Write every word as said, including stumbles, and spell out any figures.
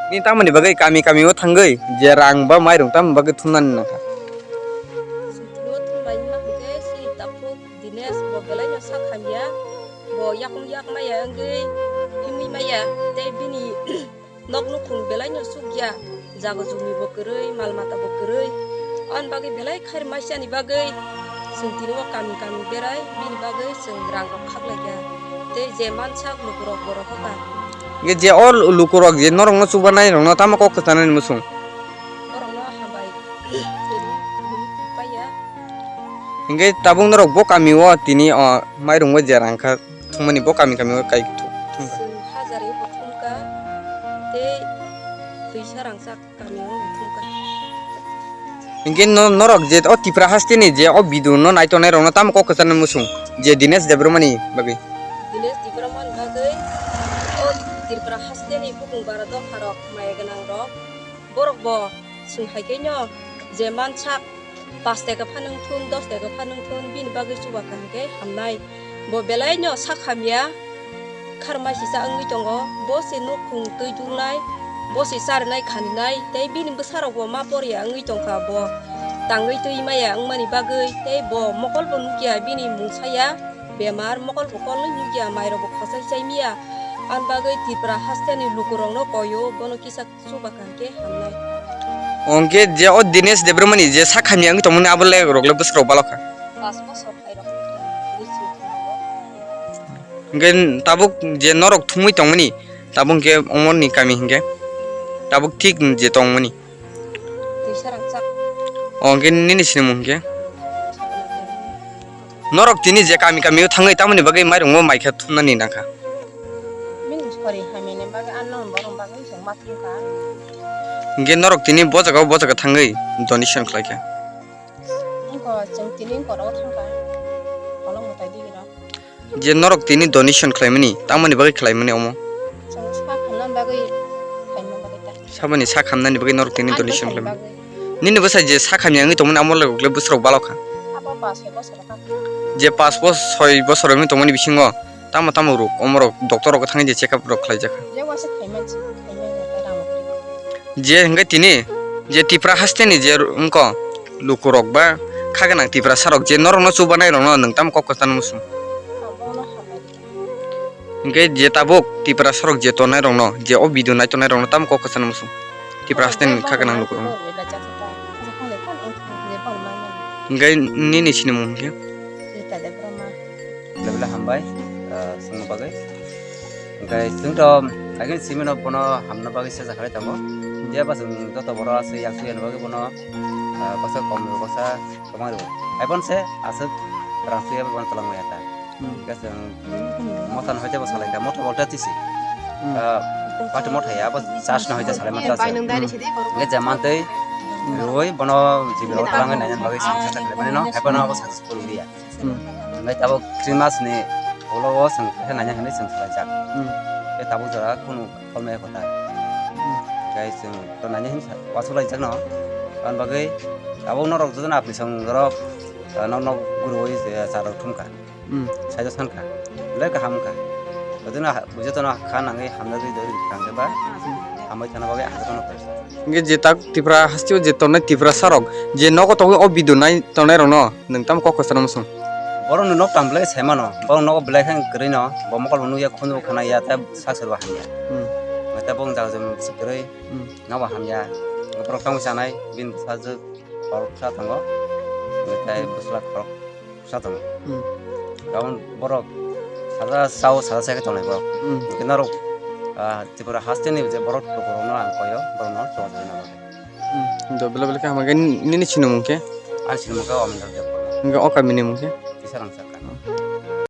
Ni tamoni bagwi kami kami o thangwi je rang ba mairung tamoni bagwi thumnani nangkha. Sutlo thumbai ma hwnkhe si takhuk Dinesh bo belai no sak hamya, bo yakung yak maya wngwi himwi maya, tei bini nok nukhung belai no sukya, jaga jumi bo kwrwi, mal mata bo kwrwi, ani bagwi belai khair maisani bagwi chwng tini o kami kami berai, bini bagwi chwng rang rok khaklaikha, tei je mansak lukurok borok hoka. Hingke je o lukurok je norokno chubanai rokno tamo kok kwchanani muchung? Borokno hambai paiya. Hingke tabuk norok bo kami o tini o mairung o je rangkha thumani bo kami kami o kai thung-, thungkha. Chwng hajar eko thumkha tei twisa rangchak. Kami o thumkha. Hingke no-, norok je o Tipra hasteni je o video no naitongnai rokno tamo kok kwcharnai muchung je Dinesh Debbarmani bagwi? Dinesh Debbarmani bagwi o Tripura hasteni bukung bara dopharok maya gwnangrok borok bo chwng hai khe no je mansak pash taka phanwng thun, dos taka phanwng thun, bini bagwi chuba kaham khe hamnai. Bo belai no sak hamya, kharmai sisa wngwi tongo. Bo se nukhung twi dulnai, bo se charinai khaninai, tei bini bwsarok bo ma porya wngwi tongkha. Bo tangwi twi maya wngmani bagwi, tei bo mokol bo nukya, bini mung saya bemar, mokol bo kolnwi nukya, mairok bo khosai chai miya. Ani bagwi Tripura hasteni lukurokno koyo, bono kisa chuba kaham khe hamnai. Hwnkhe je o Dinesh Debbarmani je sak hamya wngwi tongmani abo le rok le bwswk rok balokha. Pas bosor hai rok wngkha, bini chini thangnago. Hwnkhe tabuk je norok thumwi tongmani, tabuk hwnkhe omorni kami hwnkhe tabuk thik je tongmani. Twisa rangchak. O hwnkhe nini sinimung hwnkhe? Norok tini je kami kami o thangwi tamoni bagwi mairung o maikha thumnani nangkha. Bini sori hamyani bagwi ano borok bagwi chwng ma thumkha. Hingke norok tini bo jaga o bo jaga thangwi donation khlaikha. Wngkha chwng tini wngkha oro thangkha. Kolok mwtai digiro. Je norok tini donation khlaimani tamoni bagwi khlaimani omo? Chwng sak hamna bagwi khlaima bagwi ta. Saboni sak hamnani bagwi norok tini donation khlaimani. Nini bwsai je sak hamya wngwi tongmani amo le rok le bwswk rok balokha. Abo ba soi bosor. Je pas bos-, soi bosor wngwi tongmani bisingo tamo tamo rok, omorok doctor rok thangwi je check up rok khlaijakha. Je waisa khaimansi, khaimanya ta rang rok. Je hwnkhe tini, je Tipra hasteni je wngkho lukurok ba kha gwnang Tiprasa rok je norokno chubanai rokno nwng tamo kok kwcharno muchung? Abono hambai. Hwnkhe je tabuk Tiprasa rok je tongnai rokno, je o video nai tongnai rokno tamo kok kwcharno muchung? Tipra hasteni kha gwnang lukurokno. Hwnkhe nini sinimung hwnkhe? Rita Debbarma. Lebele hambai, ah, swngna bagwi. Hwnkhe chwngto again simino bono hamna bagwi secha khlai tongo. Jeba chwng joto borok aswk yang suyani bagwi bono, ah, kosa kom rw, kosa kwbang rw. Haibon se aswk rang suya bono twlangmaya ta. Hmm. Hwnkhe chwng motha no hoite bo salai kha, motha bolte tisi. Hmm. Ah, pati motha ya, abo charge no hoite salai mantha se. Hwnkhe je mantwi rwi bono jibiro twlangwi naina bagwi chwng secha khlai mani no, haiphano abo successful wngya. Hmm. Hwnkhe tabuk three mas ni ulo o chwng khe naina hinwi chwng swlaijak. Hmm. Khe tabuk jora kunu pholmaya kwtal. Hmm. Khe chwng to naina hinwi sa-, uansuk laijak no. Aboni bagwi tabuk norok jotono apni song rok, ah, nok nok gurui, eh, cha rok thumkha. Hmm. Saito sankha. Belai kaham wngkha. Jotono ha-, jotono kha nangwi hamjagwi dori kha hwnkhe ba hamwi thangna bagwi ang jotono koi. Hingke je tak Tipra hasteo je tongnai Tiprasa rok je nogo tongwi o video nai tongnai rokno nwng tamo kok kwcharno muchung? Borokni nok tang belai sai mano, borok nogo belai khe kwrwi no, bo mokol bo nukya, khunju bo khna ya, tei sak sor bo hamya. Hmm. Tei bo wng jaga joni bwswk kwrwi, hmm, nobo hamya. Borok tamo chanai, bini bwsajwk khoroksa tongo, tei bwsla khorok. Sa tongo. Hmm. Karon borok sada sao sada sai khe tongnai borok. Hmm. Hwnkhe norok, ah, Tripura hasteni je borok lukurokno ang koyo, borokno chwng tongna bagwi. Hmm. Do bela bela khe hamya khe nini sinimung khe? Ani sinimung khe Omendra Debbarma. Hwnkhe o kamini mung khe? Tisarang Saka.